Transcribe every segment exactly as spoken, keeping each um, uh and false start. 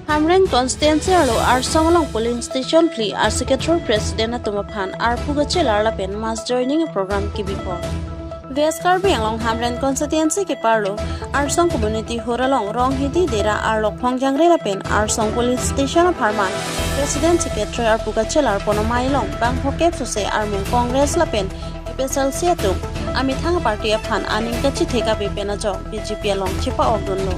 Hamren constituency arlo Arsong along polling station phli arsikettro president atum aphan arpu kachelar lapen mass joining program kebipon. West Karbi Anglong Hamren constituency keparlo Arsong community hall along Ronghidi Dera arlo Phongjangre lapen Arsong polling station apharman president secretary arpu kachelar pon amei along bangphokep sose armung Congress lapen A P H L C atum amethang party aphan aning kachethek ave pen ajok B J P along chepa-okdunlo.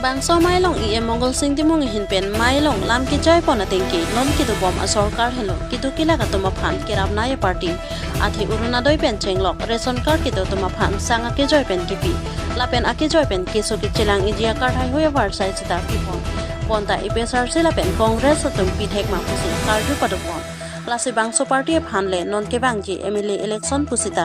Bangso amei along E M Mongal Sing Timung ahin pen amei along lam kejoi pon atengke non kedobom asorkar henlo kedo kelak atum aphan kerap nai aparty, athe Orunodoi pen chenglok ration card kedo atum aphan sang akejoi pen kepi lapen akejoi pen keso kechelang iji akar haihui avarsai seta pipon. Bonta A P H L C lapen Congress atum pithek ma pusi karju padopon. Lasi bangso party aphan le non kevangji M L A election pusita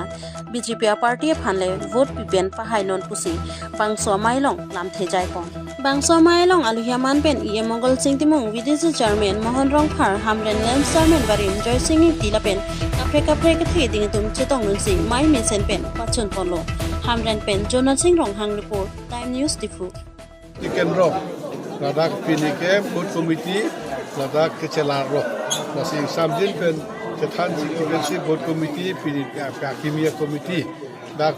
B J P aparty aphan le vote pipen pahai non pusi bangso amei along lamthe jaipon. Bangso amei along aluhi aman pen E M Mongal Sing Timung, V D C chairman Mohan Rongphar, Hamren Lands chairman barim Joysing Ingti lapen kaprek kaprek kethe ding atum chetongdunsi amei mesen pen pachunponlo. Hamren pen Jonal Sing Ronghang report, Time News Diphu. Ti kendro, ladak pini ke booth committee, ladak kechelarlo. Lasi ingsamjin pen chethan si kepensi booth committee, pini ke akimi committee. Dak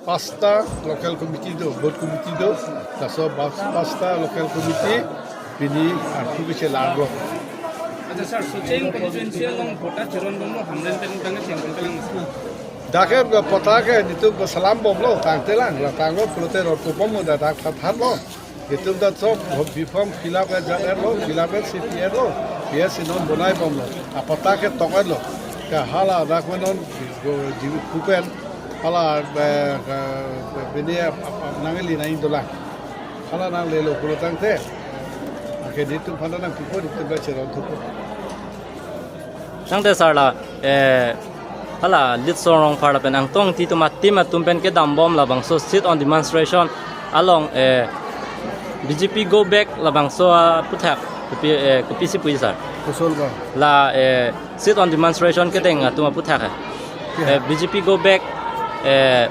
pasta local committee do, booth committee do. Laso pas-, pasta local committee pini arpu kechelarlo. Acha sir, Socheng constituency along voter cheron bomlo, Hamren pen tangte chengkon kelang. Dak ke patta ke nitum salam bomlo, tangtelang, la tanglo pulote rot ko bomlo, dak dak thatthatlo. Itum ta chok form fill up e jat etlo, fill up e C P etlo, P S C non bonai bomlo. Apatta ke tok etlo. Ke hala dak menon go jiwi kupen, hala, eh, eh, bini ap-, ap-, ap-, nangli nang dolang. Hala nanglelo pulo tangte. Ake nitum aphan nangpipo, nitum ta cheron thupo. Tangte sir la, eh, hala Litsong Rongphar lapen Angtong Ingti atum a-team atum pen kedambom labangso sit on demonstration along, eh, B J P go back labangso aputhak kopi, eh, kopisi puji sir? Kosol ba? La, eh, sit on demonstration kedeng atum aputhak, eh. Ya. Eh, B J P go back, eh,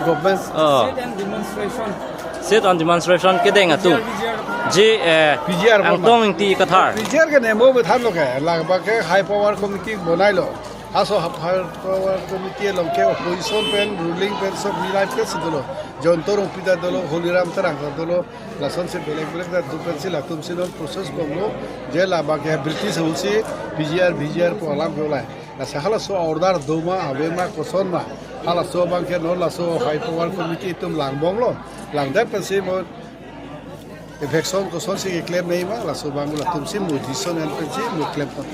Government. Oh. Sit and demonstration. Sit on demonstration kedeng atum. V G R, V G R. Ji, eh, V G R Angtong Ingti Kathar. V G R ke nemo bethan lo ke, labang ke high power committee bonailo. Laso high power committee along ke opposition pen, ruling pen sob milai pen si dolo. Jayanta Rongpi ta dolo, Holiram Terang ta dolo. Lasonsi belek belek ta do pensi latumsi non process bomlo. Je labang ke British ahut si V G R, V G R pu alam ke ulai. Lasi halaso order doma, avema, kosonma. Halaso abang ke non laso high power committee atum langbomlo. Langdet pensi mo eviction kosonsi keklem nangji ma, laso abang latumsi mo decision en pensi mo klempo.